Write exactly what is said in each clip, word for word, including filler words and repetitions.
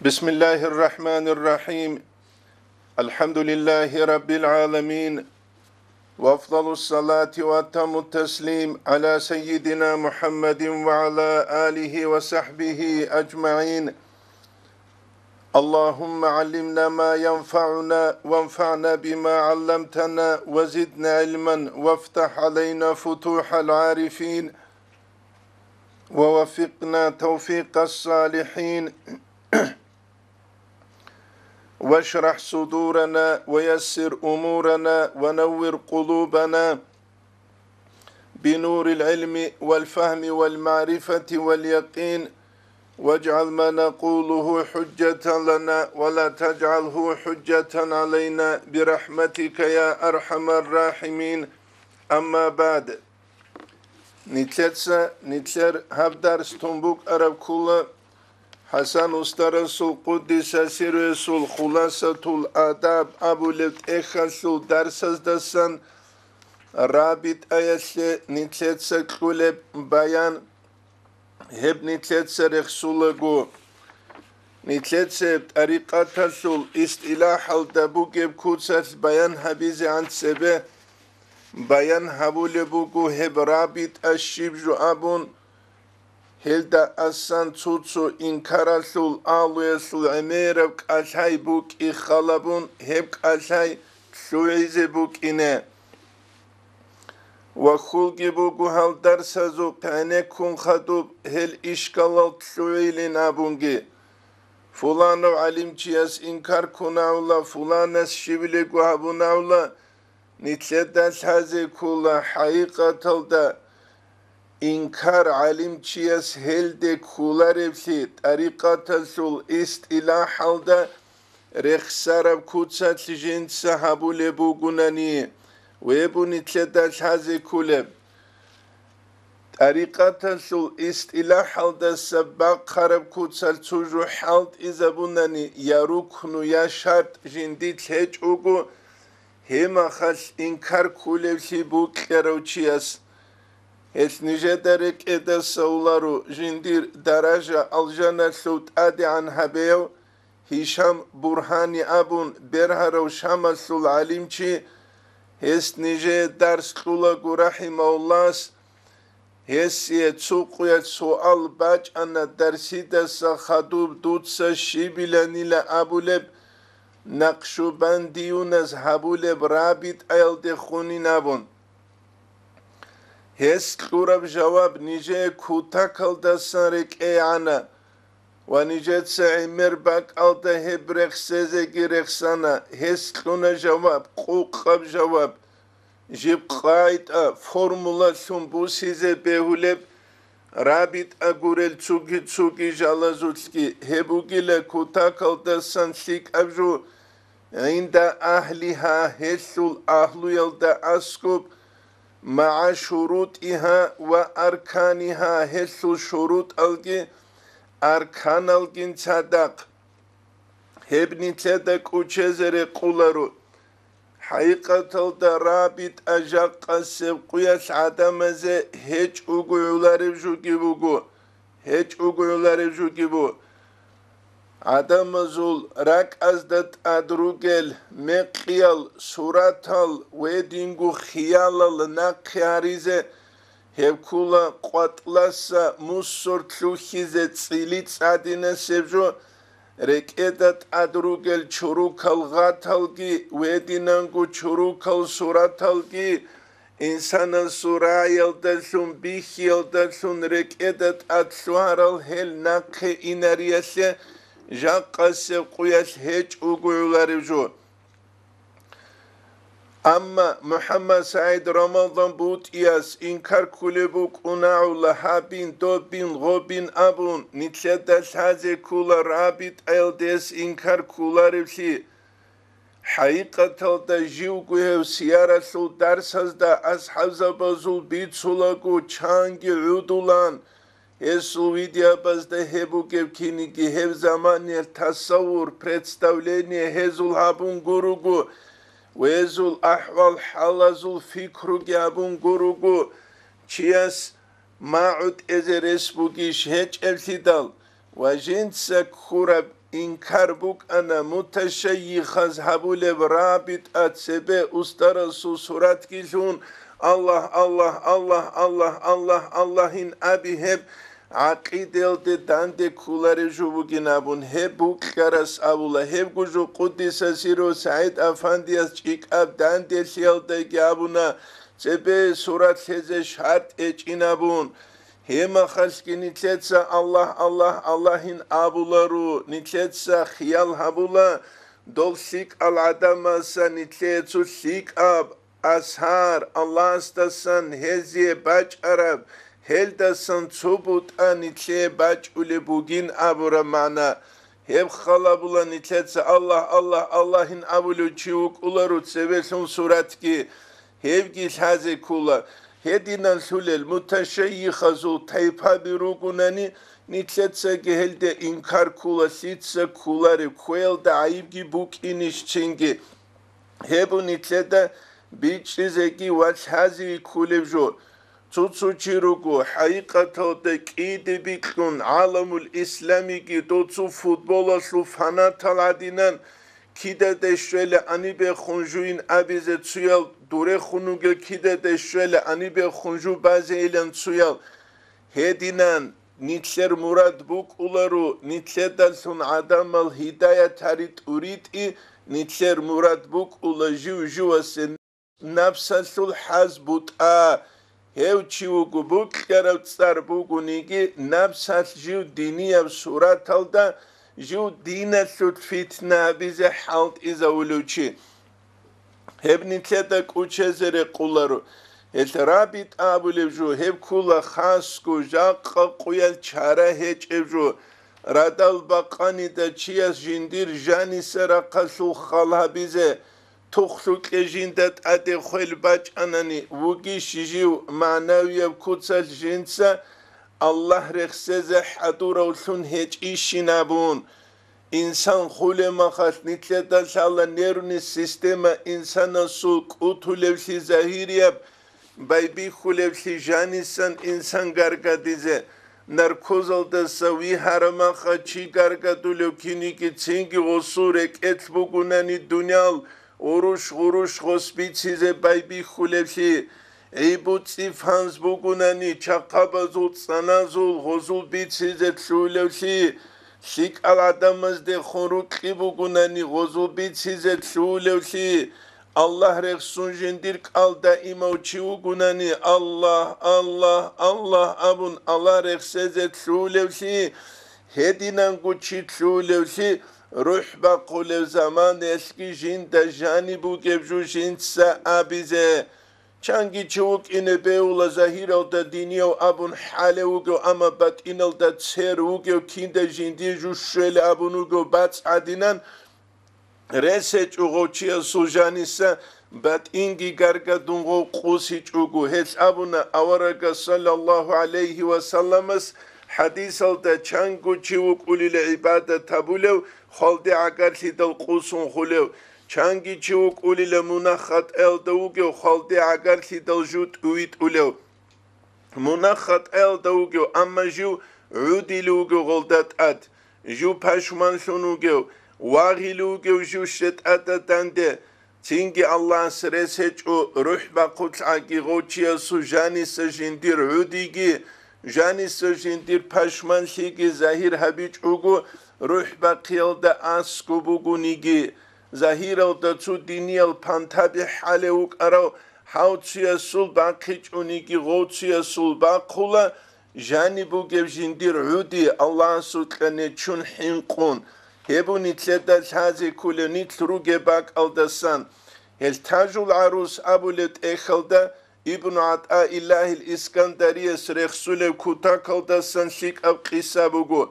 بسم الله الرحمن الرحيم. الحمد لله رب العالمين. وأفضل الصلاة وأتم التسليم على سيدنا محمد وعلى آله وصحبه أجمعين. اللهم علمنا ما ينفعنا وانفعنا بما علمتنا وزدنا علما وافتح علينا فتوح العارفين ووفقنا توفيق الصالحين واشرح صدورنا ويسر أمورنا ونور قلوبنا بنور العلم والفهم والمعرفة واليقين، واجعل ما نقوله حجة لنا ولا تجعله حجة علينا برحمتك يا أرحم الراحمين. أما بعد. Нилъеца нилъер гьаб дарс тун букӀараб ккола ХӀасан устарасул, къуддиса сирругьу, Хуласатул Адаб абулеб тӀехьалъул дарсаздасан, рабитӀаялъе нилъеца кьолеб баян, гьеб нилъеца рехсолаго. Нилъеца гьеб тӀарикъаталъул истилахӀалда бугеб куцалъ баян гьабизегӀан цебе баян гьабулеб буго гьеб рабитӀа щиб жо абун, гьелда асан цо-цо инкаралъул агьлуялъул гӀемераб кӀалъай букӀи халабун, гьеб кӀалъай лъугӀизе букӀине. Ва хьулги буго гьал дарсазухъ гӀенеккун хадуб гьел ишкалал лъугӀилин абунги. Фуланав гӀалимчияс инкар ккунагӀула, фуланас щибилего гьабунагӀула, нилъеда лъазе ккола хӀакъикъаталда инкар гӀалимчияс гьелде кколареблъи тӀарикъаталъул истилахӀалда рехсараб куцалъ жинца гьабулеб бугунани, гьеб нилъеда лъазе кколеб. ТӀарикъаталъул истилахӀалдаса бахъараб куцалъ цо жо хӀалтӀизабунани я рукну, я шартӀ жиндилъ гьечӀого, гьемахалъ инкар кколеблъи букьарав чияс. Гьелъ нижеда рекӀедаса уларо жиндир даража алжаналъув тӀадегӀан гьабеяв Гьишам Бургьани абун бергьарав Шамалъул гӀалимчи, гьес нижее дарс кьулаго, рахӀимагьуллагь, гьесие цо къуялъ суал бачӀана дарсидаса хадуб дуца щибиланила абулеб, накъшубандиюназ гьабулеб рабитӀаялде хунин абун. Гьес кьураб жаваб нижее кутакалдасан рекӀегӀана ва нижеца гӀемер бакӀалда гьеб рехсезеги рехсана. Гьес кьуна жаваб, къукъаб жаваб, жиб къагӀида, формулалъун бусизе бегьулеб рабитӀа гурел цуги-цуги жалазулъги. Гьеб бугила кутакалдасан лъикӀаб жо: гӀинда агьлигьа, гьелъул агьлуялда аскӀоб, магӀа шурутӀигьа ва арканигьа, гьелъул шурутӀалги арканалгин цадахъ. Гьеб нилъеда кӀучезе рекъоларо. ХӀакъикъаталда рабитӀа жакъасеб къуялъ гӀадамазе гьечӀого гӀолареб жоги буго, гьечӀого гӀолареб жоги бу. ГӀадамазул ракӀазда тӀад ругел мекъиял, суратал, гьединго хиялал нахъе гьаризе, гьеб ккола къватӀласа мусор лъухьизе цӀили цӀадинасеб жо, рекӀеда тӀад ругел чурукал гъаталги, гьединанго чурукал сураталги, инсанасул рагӀиялдалъун, бихьиялдалъун рекӀеда тӀад лъугьарал гьел нахъе инариялъе жакъасеб къуялъ гьечӀого гӀолареб жо. Амма МухӀаммад СагӀид Рамазан БутӀияс инкар кколеб букӀунагӀула гьабин, добин, гъобин абун, нилъеда лъазе ккола рабитӀаялдес инкар кколареблъи. ХӀакъикъаталда живго гьев сияралъул дарсазда асхӀабзабазул бицулаго чанги гӀудулан, гьесул видеобазда гьеб бугеб киниги гьеб заманиялъ тасаввур, представление гьезул гьабун гуруго, гьезул ахӀвал-хӀалазул пикруги гьабун гуруго, чияс магӀу тӀезе рес бугищ гьечӀеблъидал ва жинца ккураб инкар букӀана муташайихаз гьабулеб рабитӀа цебе устарасул суратги лъун, Аллагь, Аллагь, Аллагь, Аллагь, Аллагь, Аллагьин аби гьеб гӀакъиделде данде кколарев жо бугин абун, гьеб букьарас абула, гьебго жо Къуддиса сирругьу СагӀид Афандияс чӀикӀаб данделъиялдаги абуна, цебе сурат лъезе шартӀ гьечӀин абун. Гьебмахалъги нилъеца Аллагь, Аллагь, Аллагьин абуларо, нилъеца хиял гьабула, дол лъикӀал гӀадамазда нилъее цо лъикӀаб асар Аллагьасдасан гьезие бачӀараб, гьелдасан цо бутӀа нилъее бачӀулеб бугин абураб магӀна. Гьеб хал гьабула нилъеца Аллагь, Аллагь, Аллагьин абулев чи вукӀуларо цебелъун суратги, гьебги лъазе ккола. Гьединан лъулел муташайихазул тайпаби ругунани, нилъецаги гьелде инкар ккола, лъица кколареб, кквеялда гӀайибги букӀинищ цинги. Гьеб нилъеда бичӀчӀизеги ва лъазеги кколеб жо. Цо-цо чи руго, хӀакъикъаталда кӀиде бикьун, гӀаламул исламиги доцу футболалъул фанатал гӀадинан, кидаде щвела гьанибехун жуин абизе цуял, дурехун вугел кидаде щвела гьанибехун жу базейилан цуял. Гьединан, нилъер мурад букӀуларо, нилъедалъун гӀадамал гьидаят гьари тӀуритӀи, нилъер мурад букӀула жив-живасе напсалъул хӀаз бутӀа. Гьев чи вуго букьараб цӀар бугониги, напсалъ жив динияб сураталда, жив диналъул фитна гьабизе хӀалтӀизавулев чи. Гьеб нилъеда кӀучезе рекъоларо. Гьелъ рабитӀа абулеб жо, гьеб ккола хасго, жакъа къуял чара гьечӀеб жо. Радал бакъанида чияс жиндир жаниса рахъалъул хал гьабизе, тухлъукье жинда тӀаде хвел бачӀанани, вугищ жив магӀнавияб куцалъ жинца Аллагь рехсезе хӀадуравлъун гьечӀищин абун. Инсан хулеб махалъ нилъеда лъала нервный система инсанасул кӀутулевлъи, загьирияб байбихьулевлъи жанисан инсан гаргадизе, наркозалдаса вигьараб махалъ чи гаргадулев кинигицинги гъосул рекӀелъ бугунани дуниял уруш-гъуруш гъос бицизе байбихьулевлъи, гӀибу-цӀиф гьанз бугунани чахъабазул цӀаназул гъозул бицизе лъугьулевлъи, лъикӀал гӀадамаздехун рукьи бугунани гъозул бицизе лъугьулевлъи, Аллагь рехсун жиндир кӀал даимав чи вугунани, Аллагь, Аллагь, Аллагь абун Аллагь рехсезе лъугьулевлъи, гьединанго чи лъугьулевлъи, рухӀ бахъулев заманаялъги жинда жаниб бугеб жо жинца абизе. Чанги чи вукӀине бегьула загьиралда динияв абун хӀалев вугев, амма батӀиналда цер вугев, кинда жиндие жо щвела абун вугев бацӀ гӀадинан, рес гьечӀо гъов чиясул жаниса батӀинги гаргадун гъов къусичӀого. Гьелъ абуна аварагас саллаллагьу гӀалайгьи ва салламас хӀадисалда: чанго чи вукӀулила гӀибадат гьабулев, хвалде гӀагарлъидал къусун хулев, чанги чи вукӀулила мунагь-хатӀаялда вугев, хвалде гӀагарлъидал жу тӀувитӀулев. Мунагь-хатӀаялда вугев, амма жив гӀудилев вугев гъолда тӀад, жив пашманлъун вугев, вагъилев вугев жив щетӀада данде, цинги Аллагьас рес гьечӀо рухӀ бахъулъаги гъов чиясул жаниса жиндир гӀудиги, жаниса жиндир пашманлъиги загьир гьабичӀого, рухӀ бахъиялда аскӀоб бугониги, загьиралда цо диниял пантаби хӀалев вукӀарав гьав чиясул бахъичӀониги гъов чиясул бахъула, жаниб бугеб жиндир гӀуди Аллагьасукьа нечун хӀинкъун, гьеб нилъеда лъазе кколев нилъ ругеб бакӀалдасан. Гьел Тажул ГӀарус абулеб тӀехьалда Ибну ГӀатӀаиллагьил Искандарияс рехсулеб кутакалдасан лъикӀаб къиса буго.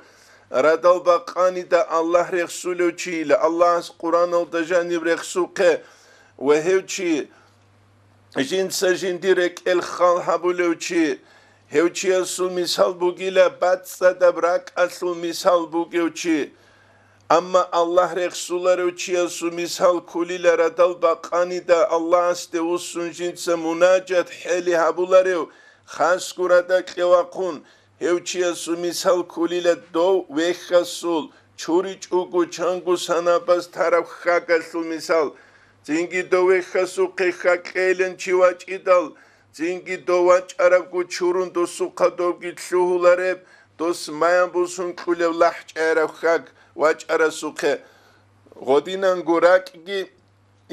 Радал бакъанида Аллагь рехсулев чийила, Аллагьас Къуръаналда жаниб рехсухъе, ва гьев чи, жинца жиндир рекӀел хал гьабулев чи, гьев чиясул мисал бугила бацӀцӀадаб ракӀалъул мисал бугев чи. Амма Аллагь рехсуларев чиясул мисал кколила радал бакъанида Аллагьасде вуссун жинца мунажат хӀели гьабуларев, хасго рада кьевахъун, гьев чиясул мисал кколила дов вехьасул, чуричӀого чанго санабаз тараб хьагалъул мисал. Цинги дов вехьасухъе хьакъейилан чи вачӀидал, цинги дов вачӀарабго чурун досухъа добги лъугьулареб, дос маян бусун кьулев лахӀчӀайраб хьаг вачӀарасухъе. Гъодинанго ракӀги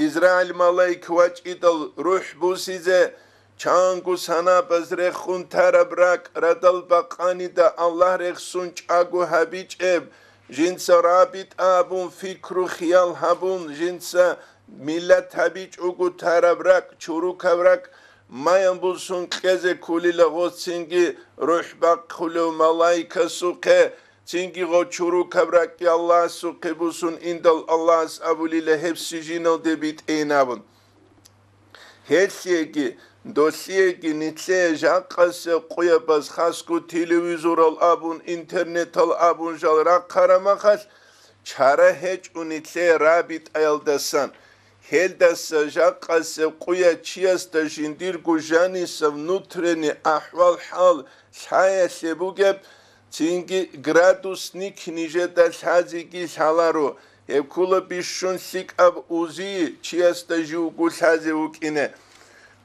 Израил малаик вачӀидал рухӀ бусизе, чанго санабаз рехун тараб ракӀ радал бакъанида Аллагь рехсун чӀаго гьабичӀеб, жинца рабитӀа абун пикру-хиял гьабун, жинца миллат гьабичӀого тараб ракӀ, чурукаб ракӀ маян бусун кьезе кколила гъоцинги рухӀ бахъулев малаикасухъе, цинги гъо чурукаб ракӀги Аллагьасухъе бусун индал Аллагьас абулила гьеб сижиналде битӀейин абун. Гьелъиеги, долъиеги нилъее жакъасеб къуябаз хасго телевизорал абун, интернетал абун жал рахъарамахалъ, чара гьечӀо нилъее рабитӀаялдасан. Гьелдаса жакъасеб къуя чиясда жиндирго жаниса внутренний ахӀвал-хӀал лъаялъе бугеб, цинги градусник нижеда лъазеги лъаларо, гьеб ккола бищун лъикӀаб узи чиясда живго лъазе вукӀине.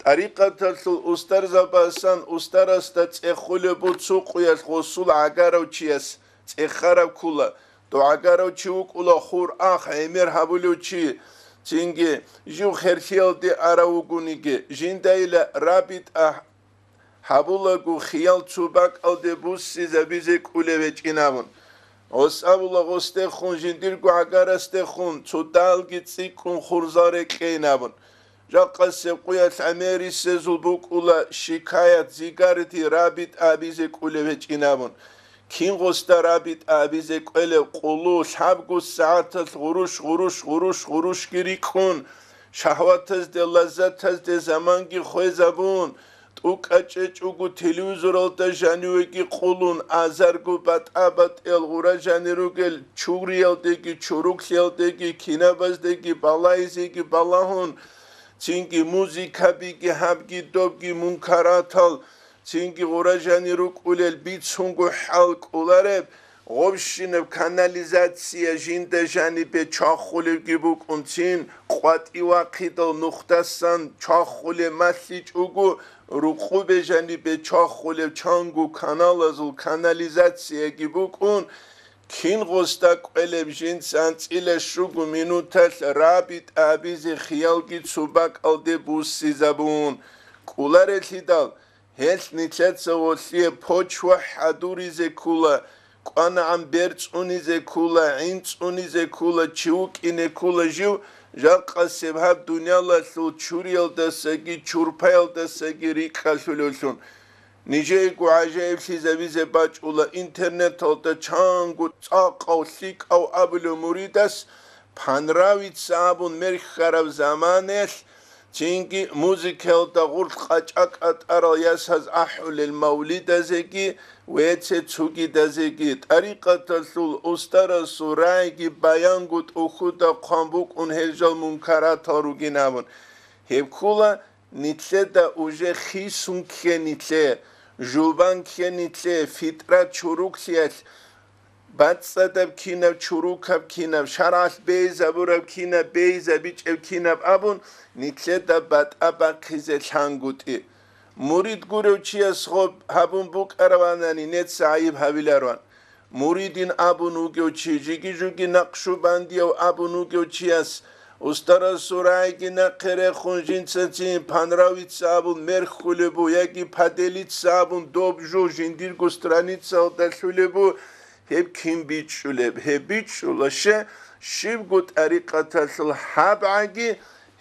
ТӀарикъаталъул устарзабасан устарасда цӀехулеб буцукъуялъ гъосул гӀагарав чияс цӀехараб ккола, дов гӀагарав чи вукӀула хур-ах гӀемер гьабулев чи, цинги жив херлъиялде арав вугониги, жиндайила рабитӀа гьабулаго хиял цо бакӀалде буссизабизе кӀулев гьечӀин абун. Гъос абула гъосдехун, жиндирго гӀагарасдехун, цо далги цӀикӀкӀун хурзал рекьейин абун. Жакъасеб къуялъ гӀемерисезул букӀула шикаят, зигарти, рабитӀа абизе кӀулев гьечӀин абун. Кин гъосда рабитӀа абизе кӀвелеб къулу, лъабго сагӀаталъ гъурущ, гъурущ, гъурущ, гъурущги рикӀкӀун, шагьватазде, лаззатазде заманги хвезабун, тӀукӀа чӀечӀого телевизоралда жанивеги къулун, азарго батӀа-батӀиял гъура жани ругел чуриялдеги, чуруклъиялдеги, кинабаздеги, балайзеги балагьун, цинги музыкабиги гьабги добги мункаратал, цинги гъура жани рукӀулел бицунго хӀал кӀолареб, гъобщинаб канализация жинда жанибе чвахулевги букӀунцин, къватӀи вахъидал нухдасан чвахулеб малъичӀого, рукъубе жанибе чвахулев чанго каналазул канализацияги букӀун, кин гъосда кӀвелеб жинца анцӀила щуго минуталъ рабитӀа абизе хиялги цо бакӀалде буссизабун кӀоларелъидал, гьелъ нилъеца гъолъие почва хӀадуризе ккола, кӀванагӀан бер цӀунизе ккола, гӀин цӀунизе ккола, чи вукӀине ккола жив, жакъасеб гьаб дуниялалъул чуриялдасаги чурпаялдасаги рикӀкӀалъулевлъун. Нижеего гӀажаиблъизабизе бачӀула интернеталда чанго цӀакъав лъикӀав абулев муридас, панравица абун мерхьараб заманаялъ, цинги музыкаялда гъурлъ къачӀа кӀатӀарал ясаз ахӀулел мавлидазеги вецец цугидазеги, тӀарикъаталъул устарасул рагӀиги баянго тӀухьуда хъван букӀун гьел жал мункаратал ругин абун. Гьеб ккола нилъеда уже хисун ккенилъе, жубан ккенилъе, фитӀрат чуруклъиялъ, бацӀцӀадаб кинаб, чурукаб кинаб, шаргӀалъ бейзабураб кинаб, бейзабичӀеб кинаб абун, нилъеда батӀа бахъизе лъангутӀи. Мурид гурев чияс гъоб гьабун букӀараванани, неца гӀайиб гьавилароан. Муридин абун вугев чи, жиги-жуги накъшубандияв абун вугев чияс, устарасул рагӀиги нахъе рехун жинцацин панравица абун мерхьулеб бу, яги паделица абун доб жо жиндирго страницаялда лъулеб бу, гьеб кин бичӀчӀулеб? Гьеб бичӀчӀула ще, щибго тӀарикъаталъул гьабгӀаги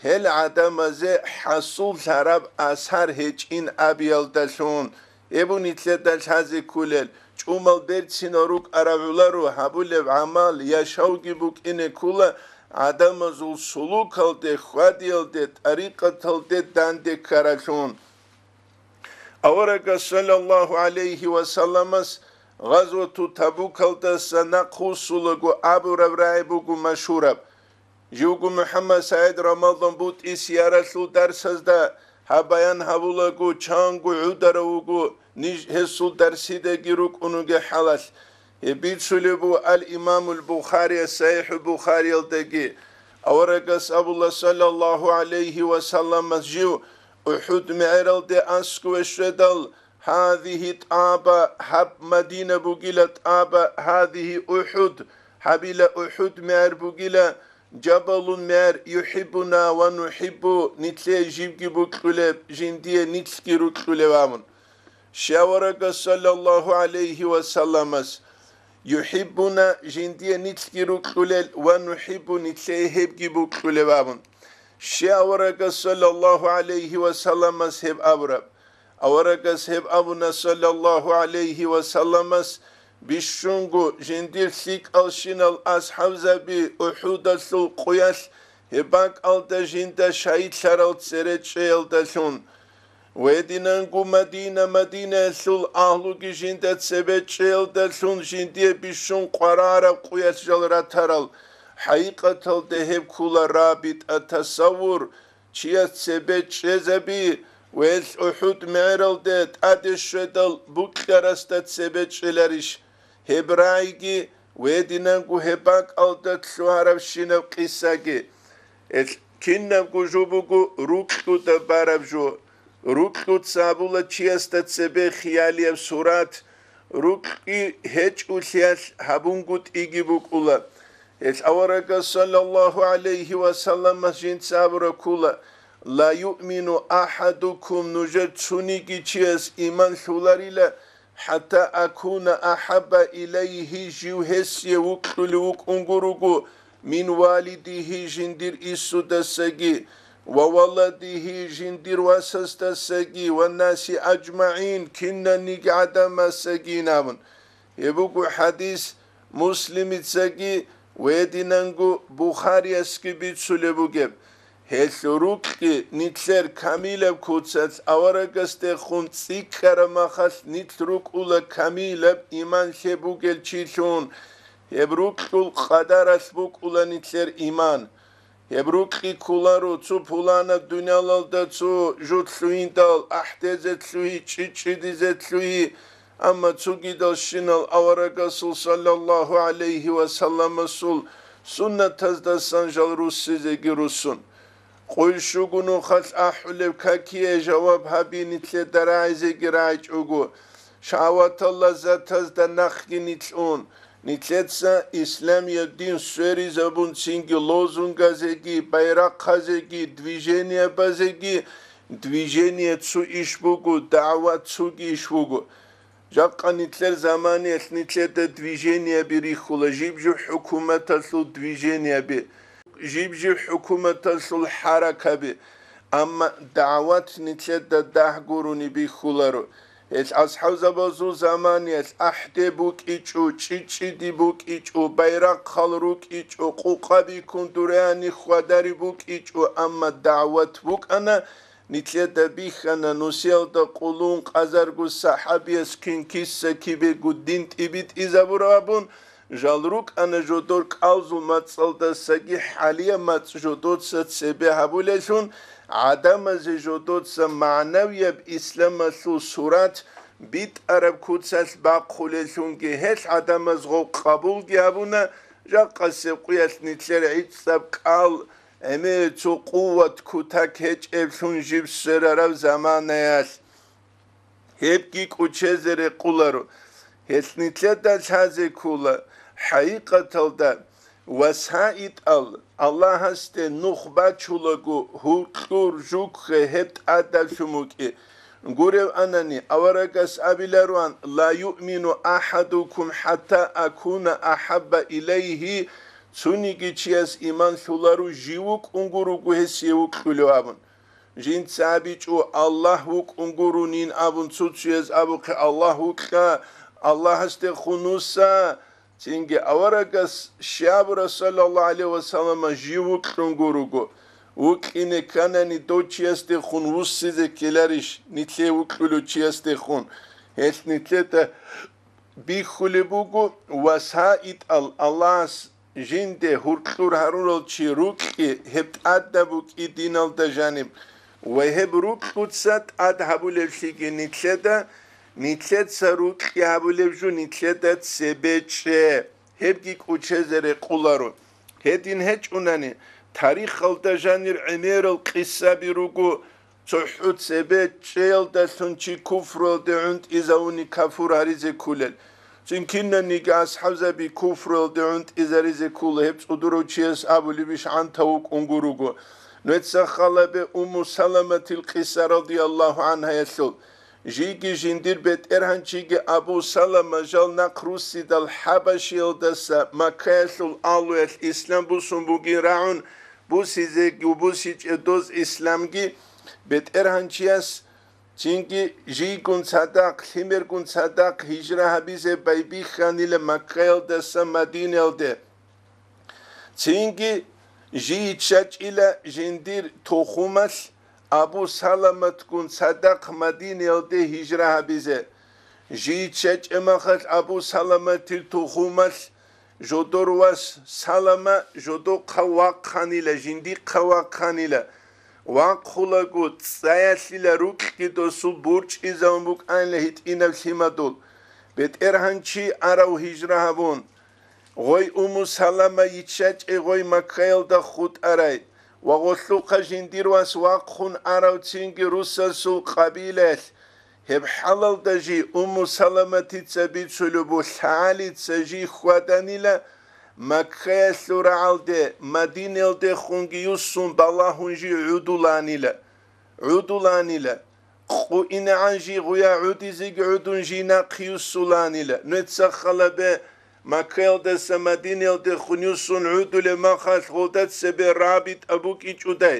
гьел гӀадамазе хӀасуллъараб асар гьечӀин абиялдалъун. Гьеб нилъеда лъазе кколел, чӀумал берцинал рукӀараб гӀоларо гьабулеб гӀамал, яшавги букӀине ккола гӀадамазул сулукалде, хьвадиялде, тӀарикъаталде данде ккаралъун. Аварагас, саллаллагьу гӀалайгьи ва салламас, гъазвату Табукалдаса нахъвуссулаго абураб рагӀи буго машгьураб. Живго МухӀаммад СагӀид Рамадан БутӀи сияралъул дарсазда гьаб баян гьабулаго, чанго гӀударав вуго ниж гьесул дарсидаги рукӀун вугеб хӀалалъ. Гьеб бицулеб буго ал-Имамул Бухарияс СахӀихӀул Бухариялдаги, аварагас абула, саллаллагьу гӀалайгьи ва салламас, жив УхӀуд мегӀералде аскӀове щведал, гьазигьи тӀаба, гьаб Мадина бугила тӀаба, гьазигьи УхӀуд, гьабила УхӀуд мегӀер бугила, жабалун мегӀер, юхӀиббуна ва нухӀиббу, нилъее живги букьулеб, жиндие нилъги рукьулев абун. Щай аварагас, саллаллагьу гӀалайгьи ва салламас, юхӀиббуна, жиндие нилъги рукьулел, ва нухӀиббу, нилъее гьебги букьулев абун. Щай аварагас, саллаллагьу гӀалайгьи ва салламас, гьеб абураб? Аварагас гьеб абуна, саллаллагьу гӀалайгьи ва салламас, бищунго жиндир лъикӀалщинал асхӀабзаби УхӀудалъул къуялъ гьеб бакӀалда жинда шагьидлъарал цере чӀеялдалъун. Гьединанго Мадина, Мадинаялъул агьлуги жинда цебе чӀеялдалъун жиндие бищун къварараб къуялъ жал ратарал, хӀакъикъаталда гьеб ккола рабитӀа, тасаввур, чияс цебе чӀезаби, ва гьелъ УхӀуд мегӀералде тӀаде щведал букьарасда цебе чӀеларищ? Гьеб рагӀиги, гьединанго гьеб бакӀалда лъугьарабщинаб къисаги. Гьелъ кинабго жо буго рукьуда бараб жо. Рукьуца абула чиясда цебе хиялияб сурат, рукьи гьечӀолъиялъ гьабунгутӀиги букӀула. Гьелъ аварагас, саллаллагьу гӀалайгьи ва салламас, жинца абураб ккола: «Ла юъмину ахӀадукум», нужер цониги чияс иман лъуларила, «хӀатта акуна ахӀабба илайгьи», жив гьесие вукьулев вукӀун гуруго, «мин валидигьи», жиндир инсудасаги, «ва валадигьи», жиндир васасдасаги, «ва наси аджмагӀин», кинаниги гӀадамасаги абун. Гьеб буго хӀадис Муслимицаги гьединанго Бухариясги бицулеб бугеб. Гьелъ рукьги нилъер камилаб куцалъ аварагасдехун цӀикӀкӀараб махалъ нилъ рукӀула камилаб иман лъеб бугел чилъун. Гьеб рукьул къадаралъ букӀула нилъер иман. Гьеб рукьи кколаро цо пуланаб дуниялалда цо жо лъугьиндал, ахӀдезе лъугьи, чӀичӀчӀидизе лъугьи, амма цогидалщинал аварагасул, саллаллагьу гӀалайгьи ва салламасул, суннатаздасан жал руссизеги руссун. Къуй щуго нухалъ ахӀулеб какие жаваб гьаби нилъеда рагӀизеги рагӀичӀого, шагьаватал лаззатазда нахъги нилъ ун, нилъеца исламияб дин сверизабун цинги лозунгазеги, байрахъазеги, движениябазеги, движение цо иш буго, дагӀват цоги иш буго. Жакъа нилъер заманиялъ нилъеда движениеби рихьула, жиб-жиб хӀукуматалъул движениеби, жиб-жиб хӀукуматалъул хӀаракаби, амма дагӀват нилъеда дагь гурони бихьуларо. Гьел асхӀабзабазул заманиялъ ахӀде букӀичӀо, чӀичӀчӀиди букӀичӀо, байрахъал рукӀичӀо, къукъаби кундуряни хьвадари букӀичӀо, амма дагӀват букӀана, нилъеда бихьана, нусиялда къулун къазарго сахӀабияс кин киса кибего дин тӀибитӀизабураб абун, жал рукӀана жодор кӀалзул мацӀалдасаги хӀалияб мацӀ жодоца цебе гьабулеллъун, гӀадамазе жодоца магӀнавияб исламалъул сурат битӀараб куцалъ бахъулеллъунги, гьел гӀадамаз гъов къабулги гьабуна, жакъасеб къуялъ нилъер гӀицӀаб кӀал, гӀемер цо къуват кутак гьечӀеблъун жиб сверараб заманаялъ. Гьебги кӀочезе рекъоларо. Гьелъ нилъеда лъазе ккола, хӀакъикъаталда, васаитал Аллагьасде нух бачулаго, гьуркьур жукъе гьеб тӀадаб лъумукӀи. Гурев анани, аварагас абиларуан: «Ла юъмину ахӀадукум хӀатта акуна ахӀабба илайгьи», цониги чияс иман лъуларо жив вукӀун гуруго гьесие вукьулев абун. Жинца абичӀо, Аллагь вукӀун гурунин абун цо-цояз абухъе, Аллагь вукьа, Аллагьасдехун вуса. Цинги аварагас щай абура, саллаллагьу гӀалайгьи ва саллама, жив вукьун гуруго. Вукьине кканани дов чиясдехун вуссизе ккеларищ, нилъее вукьулев чиясдехун? Гьелъ нилъеда бихьулеб буго, васаитал Аллагьас жинде гьуркьур гьарурал чи рукьи, гьеб тӀадаб букӀи диналда жаниб. Ва гьеб рукьуца тӀад гьабулеблъиги нилъеда Нилъеца рукьи гьабулеб жо нилъеда цебе чӀе, гьебги кӀочезе рекъоларо. Гьедин гьечӀунани, тарихалда жанир гӀемерал къисаби руго, цохӀо цебе чӀеялдалъун чи куфруялде гӀунтӀизавуни кафур гьаризе кколел. Цин кинаниги асхӀабзаби куфруялде гӀунтӀизаризе ккола, гьеб цӀудурав чияс абулебищ гӀантав вукӀунго руго. Нуеца халабе Умму Саламатил къиса радияллагьу гӀанхаялъул. Жийги жиндир бетӀергьанчиги Абу Салама жал нахъ руссидал ХӀабашиялдаса Маккаялъул агьлуялъ ислам бусун бугин рагӀун, бусизеги бусичӀеб доз исламги, бетӀергьанчияс цинги жийгун цадахъ, лъимергун цадахъ гьижра гьабизе байбихьанила Маккаялдаса Мадинаялде. Цинги жий чӀачӀила жиндир тухумалъ Абу Саламатгун цадахъ Мадинаялде гьижра гьабизе. Жий чӀачӀемахалъ Абу Саламатил тухумалъ жодор вас Салама жодохъа вахъанила, жиндихъа вахъанила. Вахъулаго цӀаялъила рукьги досул бурчӀизавун букӀанила гьитӀинаб лъимадул. БетӀергьанчи арав гьижра гьабун. Гъой Умму Салама йиччачӀей гъой Маккаялда хутӀарай ва гъолъухъа жиндир вас вахъун арав цинги русасул къабилаялъ. Гьеб хӀалалда жий Умму Саламатица бицулеб буго, лъалица жий хьваданила Маккаялъул рагӀалде, Мадинаялдехунги юссун балагьун жий гӀудуланила. ГӀудуланила. Къуинагьан жий гъуя гӀудизеги гӀудун жий нахъ юссуланила. Нуеца халабе Маккаялдаса Мадинаялдехун юссун гӀудулеб махалъ гъолда цебе рабитӀа букӀичӀодай.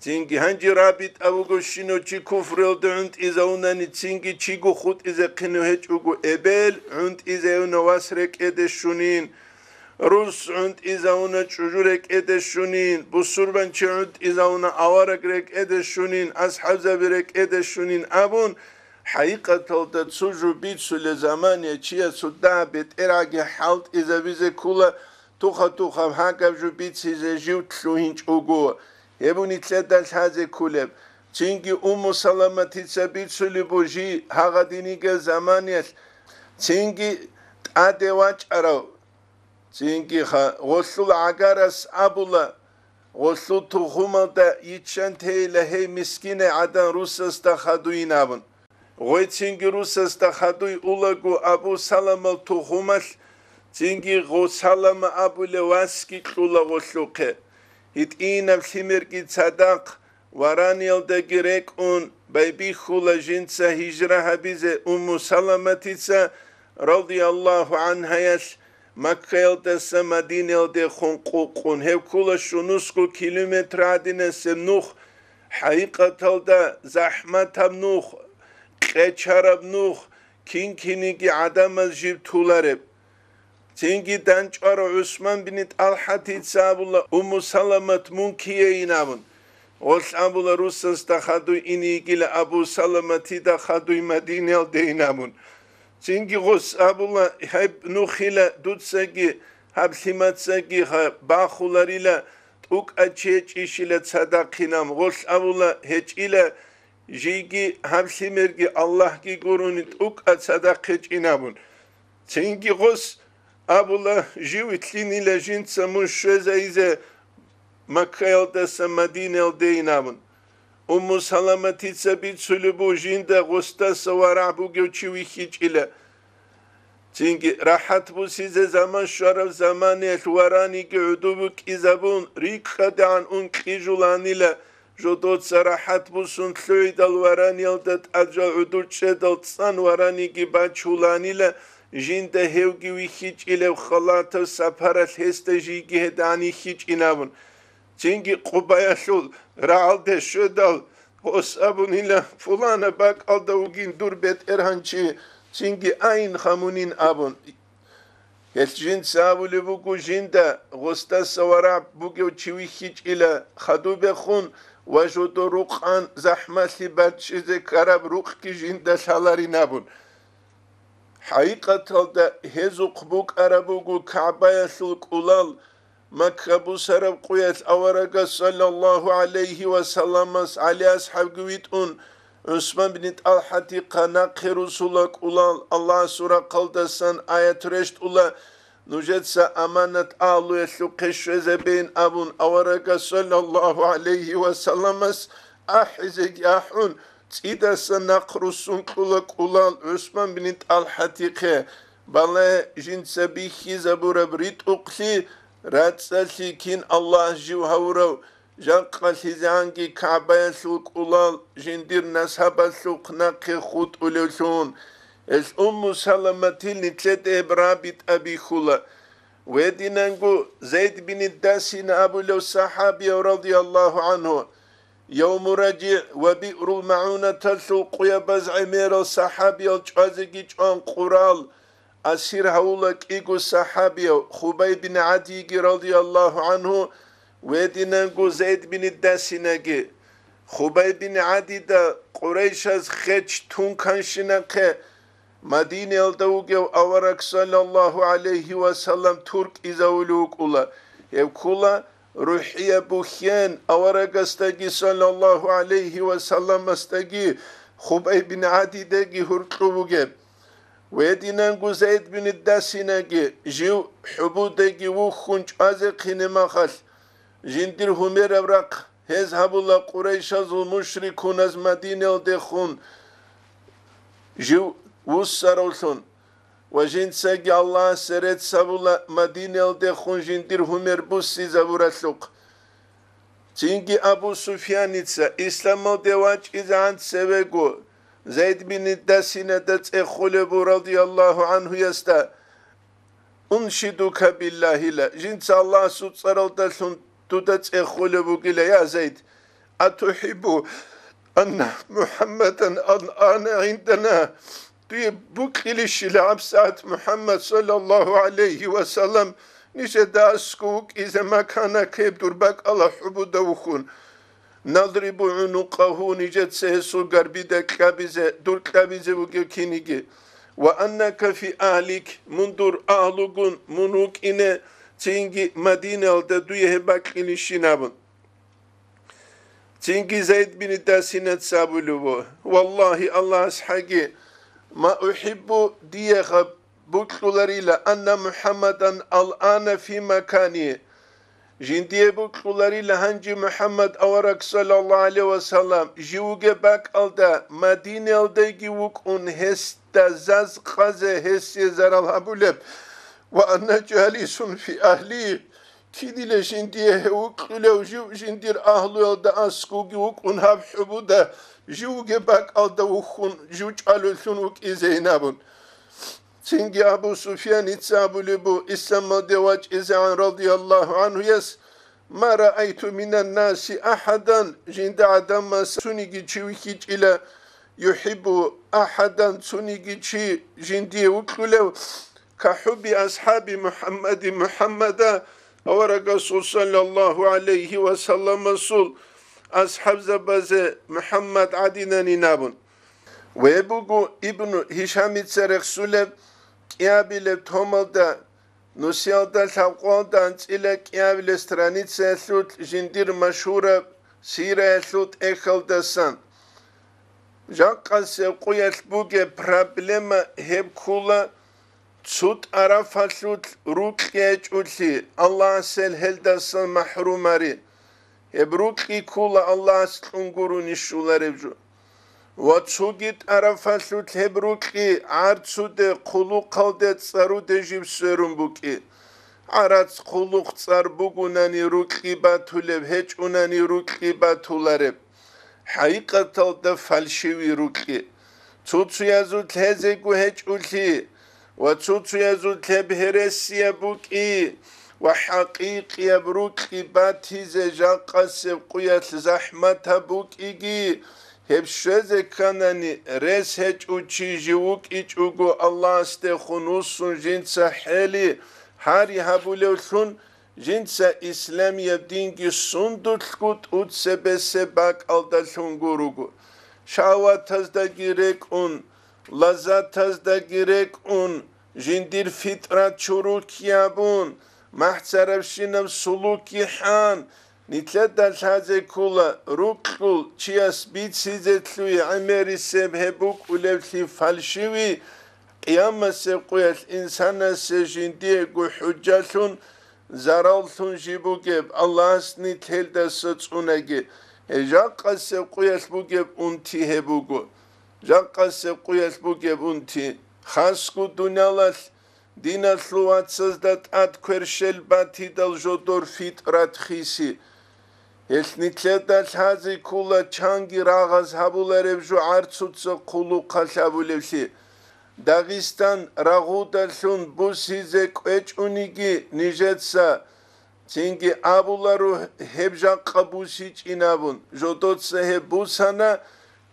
Цинги гьанже рабитӀа буго щинав чи куфруялда гӀунтӀизавунани, цинги чиго хутӀизехъинав гьечӀого эбел, гӀунтӀизавуна вас рекӀеде щунин. Рус гӀунтӀизавуна чӀужу рекӀеде щунин, бусурбанчи гӀунтӀизавуна авараг рекӀеде щунин, асхӀабзаби рекӀеде щунин абун, хӀакъикъаталда цо жо бицулел заман я чиясул дагь бетӀергьаги хӀалтӀизабизе ккола, туха-тухаб гьагаб жо бицизе жив лъугьинчӀого, гьеб нилъеда лъазе кколеб. Цинги Умму Саламатица бицулеб буго жий гьагъадинигел заманиялъ, цинги тӀаде вачӀарав, Цинги ха-, гъолъул гӀагарас абула, гъолъул тухумалда йиччан тейила гьей мискинай гӀадан русасда хадуйин абун. Гъой цинги русасда хадуй улаго Абу Саламал тухумалъ, цинги гъо Салама абулев васги кьула гъолъухъе. ГьитӀинаб лъимерги цадахъ, Вараниялдаги рекӀун, байбихьула жинца гьижра гьабизе Умму Саламатица, радияллагьу гӀанхаялъ, Маккаялдаса Мадинаялдехун къукъун. Гьеб ккола щунусго километр гӀадинасеб нух, хӀакъикъаталда захӀматаб нух, къечараб нух, кин-киниги гӀадамаз жиб тулареб. Цинги дандчӀварав ГӀусман бин ТӀалхӀатица абула, Умму Саламат мун кияйин абун. Гъолъ абула, русасда хадуй ин йигила Абу Саламатида хадуй Мадинаялдейин абун. Цинги гъос абула, гьеб нухила дуцаги, гьаб лъимацаги ха-, бахуларила, тӀукӀа чи гьечӀищила цадахъинаб. Гъолъ абула, гьечӀила, жийги гьаб лъимерги Аллагьги гурони тӀукӀа цадахъ гьечӀин абун. Цинги гъос абула, жив итлъинила жинца мун щвезайизе Маккаялдаса Мадинаялдейин абун. Умму Саламатица бицулеб буго жинда гъосдаса варагӀ бугев чи вихьичӀила. Цинги рахӀат бусизе заман щвараб заманиялъ вараниги гӀуду букӀизабун, рикӀкӀадегӀан ун кьижуланила, жодоца рахӀат бусун лъугӀидал вараниялда тӀад жал гӀудул чӀедал цӀан вараниги бачуланила, жинда гьевги вихьичӀилев халатав сапаралъ гьесда жийги гьедагӀан йихьичӀин абун. Цинги Къубаялъул рагӀалде щведал, гъос абунила, пуланаб бакӀалда вугин дур бетӀергьанчи, цинги айин хамунин абун. Гьелъ жинца абулеб буго жинда, гъосдаса варагӀ бугев чи вихьичӀила хадубехун ва жодо рукъан захӀмалъи баччизе ккараб рукъги жинда лъаларин абун. ХӀакъикъаталда гьезухъ букӀараб буго КагӀбаялъул кӀулал, Макка бусараб къуялъ аварагас, саллаллагьу гӀалайгьи ва салламас, ГӀали асхӀабги витӀун, ГӀусман бин ТӀалхӀатихъа нахъе русула кӀулал Аллагьасул рахъалдасан аят рещтӀула, нужеца аманат агьлуялъухъе щвезабейин абун, аварагас, саллаллагьу гӀалайгьи ва салламас, ахӀизеги ахӀун, цӀидасан нахъ руссун кьула кӀулал ГӀусман бин ТӀалхӀатихъе. Балагье, жинца бихьизабураб ритӀухълъи, рацӀцӀалъи кин Аллагь жив гьавурав, жакъалъизегӀанги КагӀбаялъул кӀулал жиндир насабалъухъ нахъе хутӀулевлъун. Гьелъ Умму Саламатил нилъеда гьеб рабитӀа бихьула. Гьединанго Зайд бин Дасина абулев сахӀабияв, радияллагьу гӀанхӀу, Явму РажигӀ ва Биърул МагӀунаталъул къуябаз гӀемерал сахӀабиял чӀвазеги чӀван къурал, асир гьавула кӀиго сахӀабияв, Хубай бин ГӀадиги, радияллагьу гӀанхӀу, гьединанго Зайд бин Дасинаги. Хубай бин ГӀадида Къурайшаз хеч тун канщинахъе Мадинаялда вугев авараг, саллаллагьу гӀалайгьи ва саллам, туркӀизавулев вукӀула. Гьев ккула рухӀияб бухьен аварагасдаги, саллаллагьу гӀалайгьи ва салламасдаги, Хубай бин ГӀадидаги гьуркьу бугеб. Гьединанго Зайд бин Дасинаги жив хӀубудаги вухьун чӀвазехъине махалъ, жиндир гьумераб рахъ гьез гьабула Къурайшазул мушрикуназ Мадинаялдехун жив вуссаравлъун ва жинцаги Аллагьасе рецц гьабула Мадинаялдехун жиндир гьумер буссизабуралъухъ. Цинги Абу Суфьяница исламалде вачӀизегӀан цевего Зайд бин Дасинада цӀехолеб буго, радияллагьу гӀанхӀуясда: «Уншидука биллагьила», жинца Аллагьасул цӀаралдалъун дуда цӀехолеб бугила, я Зайд, «атухӀиббу анна МухӀаммадан алъана гӀиндана», дуе букьилищила гьабсагӀат МухӀаммад, саллаллагьу гӀалайгьи ва саллам, нижеда аскӀов вукӀизе маканахъе дур бакӀалда хӀубуда вухьун. «Надрибу гӀунукъагьу», нижеца гьесул гарбида кьабизе, дур кьабизе вугев киниги. «Ва аннака фи агьлик», мун дур агьлугун мун вукӀине, цинги Мадинаялда дуе гьеб бакьилищин абун. Цинги Зайд бин Дасинаца абулеб буго: «Валлагьи, Аллагьас хӀаги, ма ухӀиббу», дие гьаб букьуларила, «анна МухӀаммадан алъана фи макани». Жиндие букьуларила гьанже МухӀаммад авараг, саллаллагьу гӀалайгьи ва саллам, жив вугеб бакӀалда, Мадинаялдайги вукӀун, гьесда заз къазе, гьесие зарал гьабулеб. «Ва анна жалисун фи агьли», кинила жиндие гьев вукьулев, жив жиндир агьлуялда аскӀовги вукӀун гьаб хӀубуда, жив вугеб бакӀалда вухьун, жив чӀвалевлъун вукӀизейин абун. Цинги Абу Суфьяница абулеб буго исламалде вачӀизегӀан радияллагьу гӀанхуяс: «Ма раайту минаннаси ахӀадан», жинда гӀадамаз цониги чи вихьичӀила, «юхӀиббу ахӀадан», цониги чи жиндие вукьулев, «кахӀубби асхӀаби МухӀаммади», МухӀаммада, аварагасул саллаллагьу гӀалайгьи ва салламасул асхӀабзабазе МухӀаммад гӀадинанин абун. Гьеб буго Ибну Гьишамица рехсулеб кӀиабилеб томалда, нусиялда лъабкъоялда анцӀила кӀиабилеб страницаялъул жиндир машгьураб сираялъул тӀехьалдасан. Жакъасеб къуялъ бугеб проблема гьеб ккула, цо тӀарафалъулъ рукьи гьечӀолъи, Аллагьас гьел гьелдасан махӀрумари. Гьеб рукьи ккула Аллагьас кьун гурони щолареб жо. Ва цоги тӀарафалъулъ гьеб рукьи гӀарцуде, хъулухъалде, цӀаруде жиб сверун букӀи. ГӀарац, хъулухъ, цӀар бугунани рукьи батулеб, гьечӀунани рукьи батулареб. ХӀакъикъаталда фальшивый рукьи. Цо-цоязулъ гьезего гьечӀолъи ва цо-цоязулъ гьеб гьересияб букӀи ва хӀакъикъияб рукьи батизе жакъасеб къуялъ захӀматаб букӀиги, гьеб щвезе кканани, рес гьечӀо чи жив вукӀичӀого Аллагьасдехун вуссун жинца хӀели гьари гьабулевлъун, жинца исламияб динги сундулъго тӀуцебесеб бакӀалдалъун гуруго. Шагьватаздаги рекӀун, лаззатаздаги рекӀун, жиндир фитрат чорокиябун, махӀцарабщинаб сулуки хӀан, Нилъеда лъазе ккола, рукьул чияс бицизе лъугьи гӀемерисеб гьеб букӀулевлъи фальшивый, къиямасеб къуялъ инсанасе жиндиего хӀужжалъун, зараллъун жиб бугеб, Аллагьас нилъ гьелдаса цӀунаги, гьеб жакъасеб къуялъ бугеб унти гьеб буго. Жакъасеб къуялъ бугеб унти, хасго дуниялалъ диналъул вацазда тӀад кверщел батидал жодор фитӀрат хиси. Гьелъ нилъеда лъазе ккола чанги рагъаз гьабулареб жо гӀарцуца хъулухъалъ абулевлъи. Дагъистан рагъудалъун бусизе кӀвечӀониги нижеца, цинги абуларо гьеб жакъа бусичӀин абун, жодоца гьеб бусана,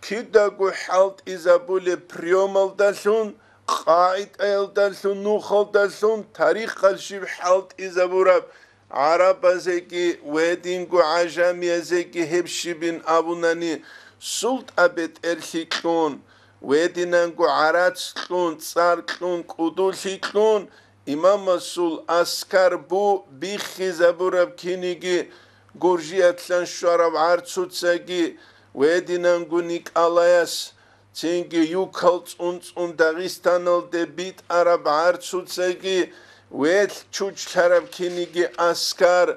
кидаго хӀалтӀизабулеб приёмалдалъун, къагӀидаялдалъун, нухалдалъун, тарихалъ щиб хӀалтӀизабураб гӀарабазеги, гьединго гӀажамиязеги гьеб щибин абунани, султӀа бетӀерлъи кьун, гьединанго гӀарац кьун, цӀар кьун, кӀудулъи кьун, имамасул аскар бу биххизабураб киниги, Гуржиятлъан щварав гӀарцуцаги, гьединанго Николаяс, цинги юкал цӀун-цӀун Дагъистаналде битӀараб гӀарцуцаги, гьел чучлъараб киниги аскар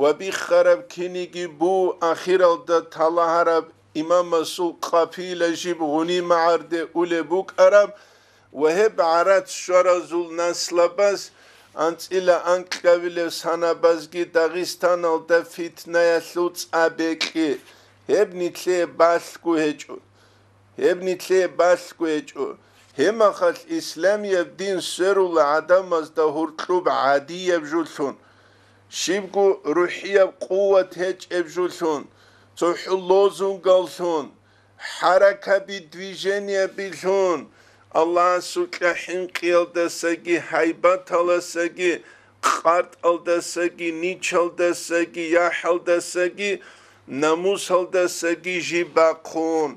ва биххараб киниги бу ахиралда талагьараб имамасул къапила жиб гъуни магӀарде улеб букӀараб ва гьеб гӀарац щваразул наслабаз анцӀила анкьавилев санабазги Дагъистаналда фитнаялъул цӀа бекьи, гьеб нилъее балъго гьечӀо. Гьеб нилъее балъго гьечӀо. Гьебмахалъ исламияб дин сверула гӀадамазда гьуркьуб гӀадияб жолъун, щибго рухӀияб къуват гьечӀеб жолъун, цохӀо лозунгаллъун, хӀаракаби, движениябилъун, Аллагьасукьа хӀинкъиялдасаги гьайбаталасаги къартӀалдасаги, ничалдасаги, яхӀалдасаги, намусалдасаги жиб бахъун.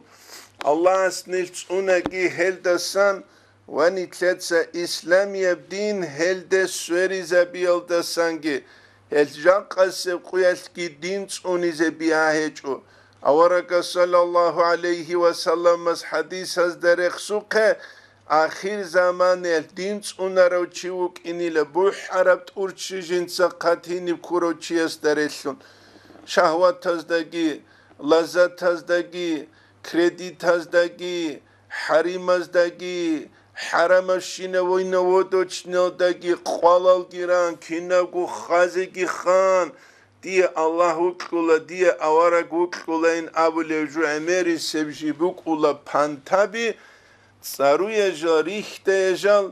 Аллагьас нилъ цӀунаги гьелдасан ва нилъеца исламияб дин гьелде сверизабиялдасанги, гьел жакъасеб къуялъги дин цӀунизе бигьа гьечӀо. Аварагас саллаллагьу гӀалайгьи ва салламас хӀадисазда рехсухъе, ахир заманаялъ дин цӀунарав чи вукӀинила бухӀараб тӀурччи жинца хъатиниб ккурав чиясда релълъун, шагьватаздаги, лаззатаздаги, кредитаздаги, хӀаримаздаги, хӀарамабщина война водочналдаги къвалалги ран, кинабго хазеги хан, дие Аллагь вукьула, дие авараг вукьулайин абулев жо гӀемерисеб жи букӀула пантаби, цӀаруе жал, рихьдае жал,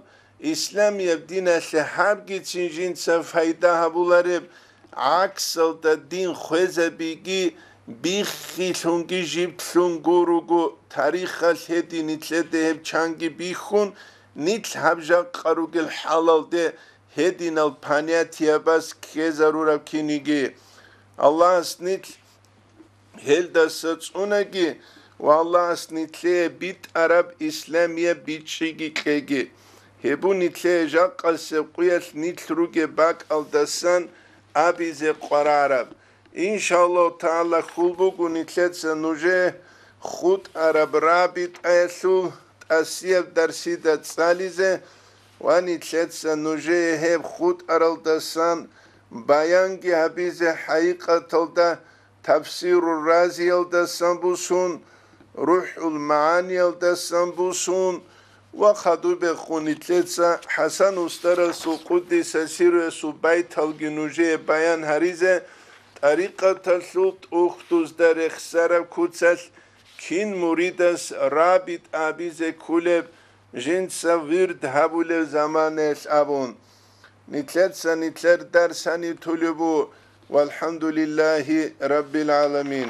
исламияб диналъе гьабгицин жинца пайда гьабулареб, гӀаксалда дин хвезабиги, биххилъунги жиблъун гуруго, тарихалъ гьедин нилъеде гьеб чанги бихьун, нилъ гьаб жакъа ругел хӀалалде гьединал понятиябаз ккезарураб киниги. Аллагьас нилъ гьелдаса цӀунаги ва Аллагьас нилъее битӀараб исламияб бичӀчӀиги кьеги. Гьеб бу нилъее жакъасеб къуялъ нилъ ругеб бакӀалдасан абизе къварараб. Иншаллагьу тагӀала, хьул буго нилъеца нужее хутӀараб рабитӀаялъул тӀасияб дарсида цӀализе ва нилъеца нужее гьеб хутӀаралдасан баянги гьабизе, хӀакъикъаталда Тафсиру Разиялдасан бусун, РухӀул МагӀаниялдасан бусун ва хадубехун нилъеца ХӀасан устарасул къуддиса сирруясул байталги нужее баян гьаризе, тӀарикъаталъул тӀухьдузда рехсараб куцалъ кин муридас рабитӀа абизе кколеб, жинца вирд гьабулеб заманаялъ абун. Нилъеца нилъер дарс гьаниб тулеб бу. ВалхӀамдулиллагьи раббил гӀаламин.